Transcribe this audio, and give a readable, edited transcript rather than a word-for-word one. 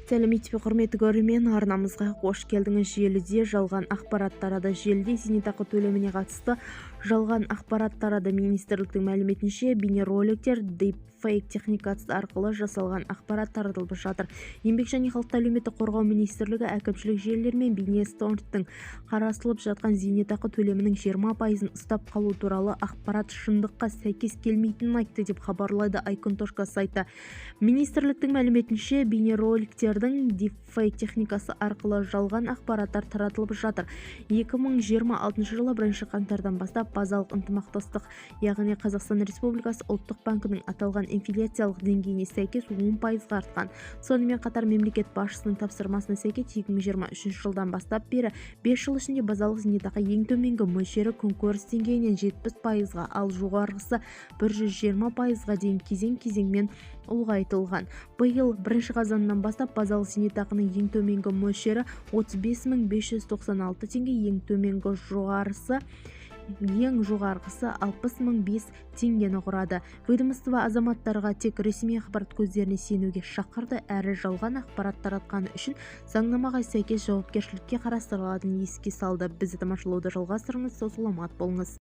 Сәлеметсіз бе, құрметті көрермен! Арнамызға қош келдіңіз! Желіде жалған ақпарат тарады. Желіде зейнетақы төлеміне қатысты жалған ақпарат тарады. Министрліктің мәліметінше, бейнероликтер дипфейк техникасы арқылы жасалған ақпарат таратылып жатыр. Еңбек және халықты әлеуметтік қорғау министрлігі әкімшілік желілер мен бейнесторнттың қарастырылып жатқан зейнетақы төлемінің 20 пайызын ұстап қалу туралы ақпарат шындыққа сәйкес келмейтінін айтты, деп хабарлайды айкон сайты. Министрліктің мәліметінше, бейнероликтердің дипфейк техникасы арқылы жалған ақпараттар таратылып жатыр. 2026 жылы 1 қаңтардан бастап базалық ынтымақтастық, яғни Қазақстан Республикасы Ұлттық банкінің аталған инфляциялық деңгейіне сәйкес 10 пайызға артқан. Сонымен қатар мемлекет басшысының тапсырмасына сәйкес 2023 жылдан бастап бері 5 жыл ішінде базалық зейнетақы ең төменгі мөлшері күнкөріс деңгейінен 70 пайызға, ал жоғарғысы 120 пайызға дейін кезең-кезеңмен ұлғайтылған. Биыл 1 қазаннан бастап базалық зейнетақының ең төменгі мөлшері 35 596 теңге, ең төменгі жоғарысы ең жоғарғысы 60 005 теңгені құрады. Ведомство азаматтарға тек ресми ақпарат көздеріне сенуге шақырды әрі жалған ақпарат таратқаны үшін заңнамаға сәйкес жауапкершілікке қарастырылатынын еске салды. Бізді тамашалауды жалғастырыңыз, сау саламат болыңыз!